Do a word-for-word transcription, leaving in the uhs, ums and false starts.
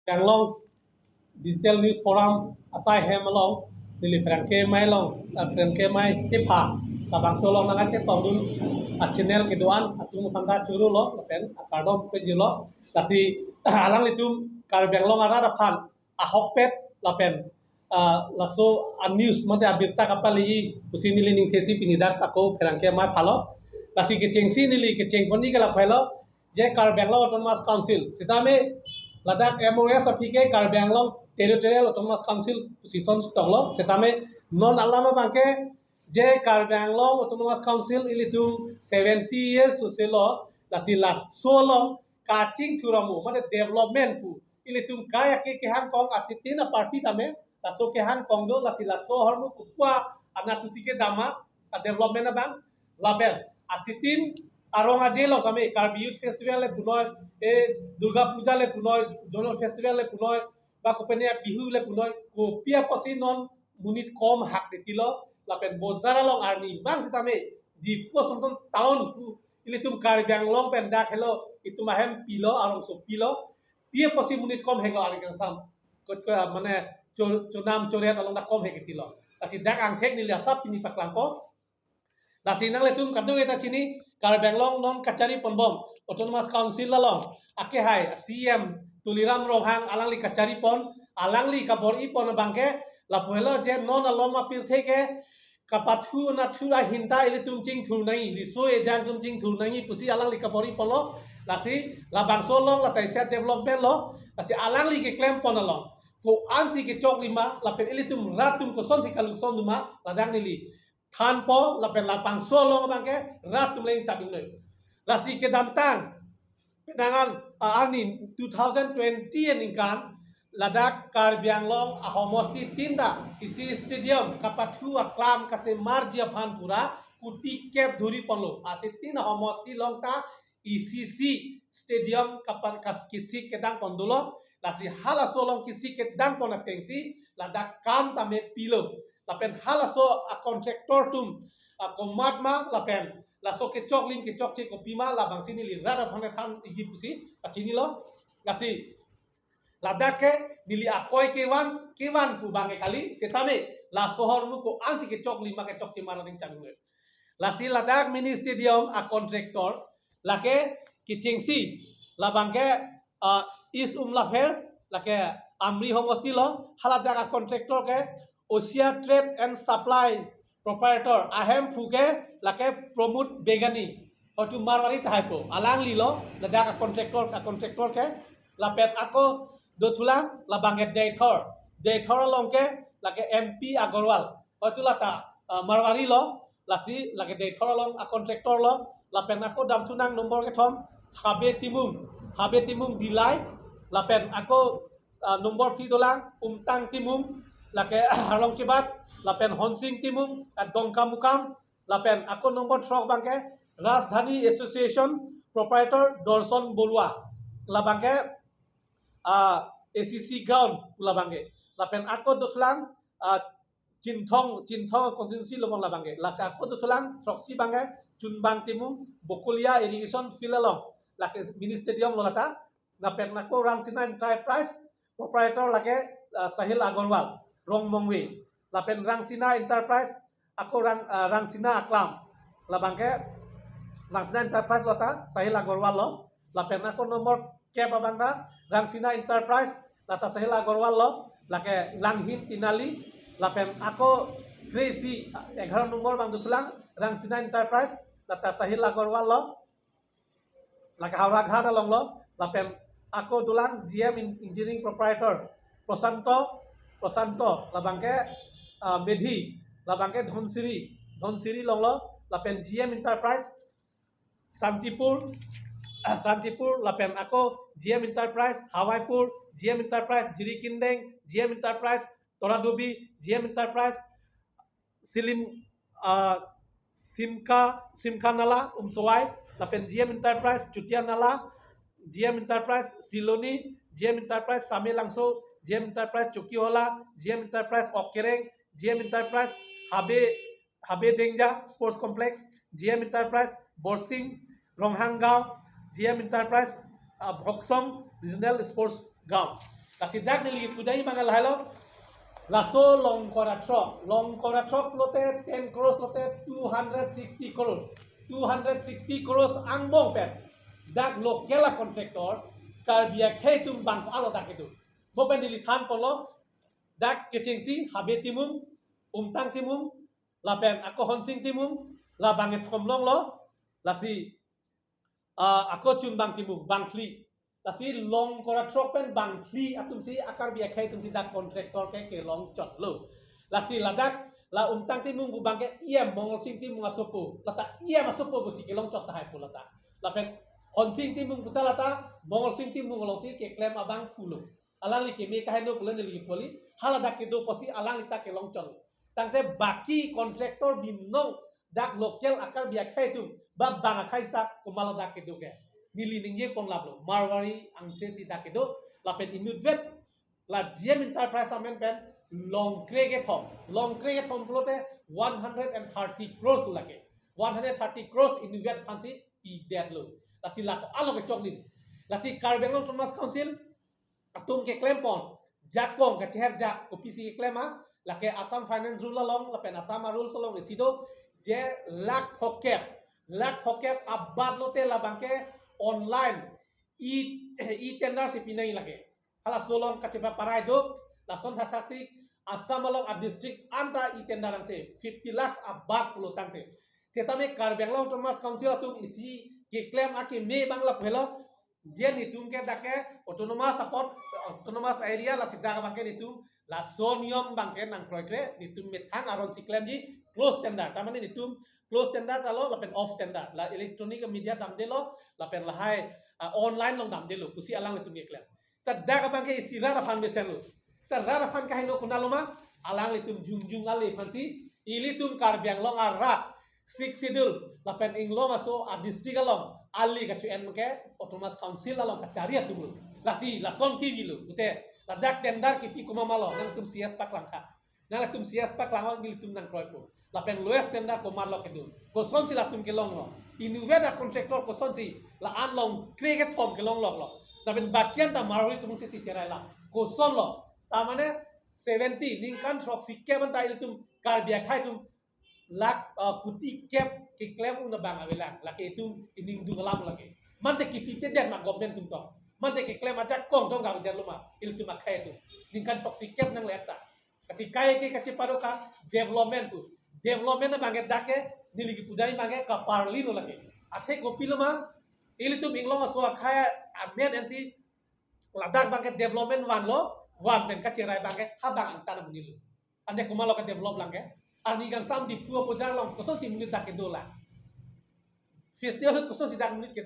Anglong Digital News Forum asai hem along, neli pherangke amei along, ah, pherangke amei kepha, labangso along nangkachetongdun a-channel kedo-an atum aphan ta choro lo, lapen akardom pajirlo. Lasi alanglitum Karbi Anglong arat aphan ahokpet lapen, ah, laso a-news mate abirta kapali pusi neli ningthesi pini dak ako pherangke amei phalo. Lasi kechengsi neli kechengponji ke lapu helo, je Karbi Anglong Autonomous Council sitame ladak M O S aphi ke Karbi Anglong Territorial Autonomous Council pusi son stoklo, sitame non alam abangke je Karbi Anglong Autonomous Council ilitum seventy years suselo, lasi laso along kachingthur amo mate development pu ilitum kaya ke kehang kong asitin a-party tame, laso kehang kong do, lasi laso ahormu kupua anat tusi kedam a-development abang, lapen asitin arong aje along tame Karbi Youth Festival le punoi, e Durga Puja le punoi, Zonal Festival le punoi, ba kopine Bihu le punoi, kopi apotsi non monit kom hak detilo, lapen bojar along arni mang sitame Diphu asonson town pu ilitum Karbi Anglong pen dak helo, itum ahem pilo, arongso pilo, pi apotsi monit kom heklo arni kangsam. Kot ko mane cho-, chonam choriat along dak kom hek detilo. Lasi dak angthek neli asap pini paklangpo. Lasi nanglitum kadokave ta chini, Karbi Anglong non kachari ponbom Autonomous Council along akehai C M Tuliram Ronghang alangli kachari pon, alangli kabor-i pon abangke lapu helo je non alom apirthe ke kapathu nathu ahin ta ilitum chingthur nangji, riso ejang atum chingthur nangji pusi alangli kabor-i ponlo. Lasi labangso along lata isi a-development lo, lasi alangli keklem pon along ko-ansi kechoklim ma, lapen ilitum rat atum kosonsi kaluksondun ma, ladak neli thanpo, lapen labangso along abangke rat atum le ingchap ingnoi. Lasi kedamtang, penang an, ah, arni two thousand twenty aningkan, ladak Karbi Anglong ahomosti tin ta isi stadium kapathu aklam kasemarji aphan pura kuti kep dhuri ponlo. Asitin ahomosti along ta isi stadium kapan kas kisik kedang pon dolo, lasi halaso along kisik kedang pon atengsi ladak kam tame pilo. Lapen halaso a-contractor atum, a, komat ma, lapen laso kechoklim kechokche kopi ma, labangsi neli rat aphan than igi pusi pachinilo. Lasi ladak ke neli akoi kevan, kevan pu abangke kali, sitame laso ahormu ko-ansi kechoklim ma kechokche ma aning chang. Lasi ladak mini stadium a-contractor lake kechengsi labangke, ah, East Umlapher, lake Amri homosti lo, haladak a-contractor ke Asia Trade and Supply proprietor, ahemphu ke lake Pramod Begani, hotu Marwari tahai po, alangli lo ladak a-contractor, a-contractor ke. Lapen ako dothulang labangke Deithor, Deithor along ke lake M P Agarwal, hotu lata, ah, Marwari lo, lasi lake Deithor along a-contractor lo. Lapen ako damthunang number kethom Habe Timung, Habe Timung Dillai, lapen ako, ah, number phli dolang Umtang Timung, lake Harlong Chibat, lapen Honsing Timung, ah, Dongkamukam, lapen ako number throk abangke Rajdhani Association proprietor Dorson Borua, labangke, ah, A C C ground pu labangke. Lapen ako dothulang, ah, Chinthong, Chinthong constituency along labangke. Lake ako dothulang throksi abangke Chunbang Timung, Bokolia Irrigation Field along, lake mini stadium lo lata. Lapen ako Rangsina Enterprise proprietor lake, ah, Sahil Agarwal, Rongmongve. Lapen Rangsina Enterprise, ako Rang, ah, Rangsina aklam, labangke Rangsina Enterprise lo ta, Sahil Agarwal lo. Lapen ako number kep abang ta Rangsina Enterprise, lata Sahil Agarwal lo, lake Langhin Tinali. Lapen ako kre-isi, egharo number abang dothulang Rangsina Enterprise, lata Sahil Agarwal lo, lake Howraghat along lo. Lapen ako dolang G M in-, Engineering proprietor Prosanto, Prosanto, labangke, ah, Medhi, labangke Dhansiri, Dhansiri along lo. Lapen G M Enterprise Santipur, ah, Santipur, lapen ako G M Enterprise Hawaipur, G M Enterprise Jirikindeng, G M Enterprise Toradubi, G M Enterprise Silim, ah, Simka, Simka Nala, Umsowai, lapen G M Enterprise Chutia Nala, G M Enterprise Siloni, G M Enterprise Samelangso, G M Enterprise Chokihola, G M Enterprise Okkereng, G M Enterprise Habe, Habe Dengja Sports Complex, G M Enterprise Borsing, Ronghanggaon, G M Enterprise, ah, Bhoksong Regional Sports Ground. Lasi dak neli pudai mangal halo. Laso Longkor Athrok, Longkor Athrok lote ten crores lote two hundred sixty crores. Two hundred sixty crores angbong pen dak local a contractor Karbi akhei atum bang ko-an lo dak kedo. Bo pen neli than polo, dak kechengsi Habe Timung, Umtang Timung, lapen ako Honsing Timung, la bang kethom longlo, lasi, ah, ako Chunbang Timung, bang phli. Lasi Longkor Athrok pen bang phli atumsi a Karbi akhei atumsi dak contractor ke kelong chotlo. Lasi ladak la Umtang Timung pu bang ke E M Mongolsing Timung asopo, lata E M asopo pusi kelong chot tahai pu lata. Lapen Honsing Timung puta lata Mongolsing Timung alongsi keklem abang pulo. Alangli keme kaheno pulo neli poli, haladak kedo pusi alangli ta kelong chotlo. Tangte baki contractor binong dak local a Karbi akhei atum, ba bang akhei sa komat lo dak kedo ke. Neli ningje pon laplo, Marwari angse si dak kedo, lapen inutvet la G M Enterprise amen pen Longkre kethom, Longkre kethom pulote one hundred and thirty crores tu lake. One hundred thirty crores inutvet aphansi pidetlo. Lasi la ko-an lo kechoklim. Lasi Karbi Anglong Autonomous Council atum keklem pon, jakong kacheher jak, kopisi keklem ma, lake Assam Finance Rule along, lapen Assam a rules along isi do, je lakh phokep, lakh phokep abat lote labang ke online, e, e-tender si pinai lake. Halaso along kachepaparai do, lason thathaksi Assam along a district anta e-tender angse fifty lakhs abat pulo tangte. Setame Karbi Anglong Autonomous Council atum isi keklem akeme bang lapu helo, je netum ke dak ke autonomous apot, autonomous area, lasi dak abang ke netum laso niyom abang ke nangkroikre, netum methang aron si klemji close tender. Tamane netum close tender ta lo, lapen off tender. La electronic media damdelo, lapen lahai, ah, online along damdelo pusi alanglitum keklem. Sa dak abang ke isi rat aphan mesenlo. Sa rat aphan kaheno konat lo ma, alanglitum jongjong ale aphansi, ilitum Karbi Anglong arat, Sixth Schedule, lapen inglong aso a district along, ali kacho-en ke Autonomous Council along kachari atum lo. Lasi, lason kevilo, pute, ladak tender kipi komat ma lo, nangtum C S paklang tha. Nangtum C S paklang, nelitum nangkroipo. Lapen lowest tender komat lo kedo. Kosonsi latum kelong lo. Inutvet a contractor kosonsi la-an Longkre kethom kelong lo lo. Lapen baki anta Marwari atum si si cherai la. Koson lo. Tamane seventy, ningkan throksi kep anta ilitum Karbi akhei atum lakh, ah, kuti kep keklem un abang avelang. Lake itum ining dung alam lake. Mante kipipedet ma government atum tong. Mante keklem ajakong tong gavedet lo ma ilitum akhei atum. Ningkan throksi kep nangle ta. Lasi kai ke kachepado ka development pu. Development abang ke dak ke neli kipudai abang ke kaparlino lake. Athe kopilo ma, ilitum inglong aso akhei amen ensi ladak abang ke development vanlo, van pen kacherai abang ke ha abang angtan amonit lo. Ante komat lo ke develop lang ke. Arni kangsam Diphu apujar along kosonsi monit dak kedo la. Festival ahut kosonsi dak monit kedo.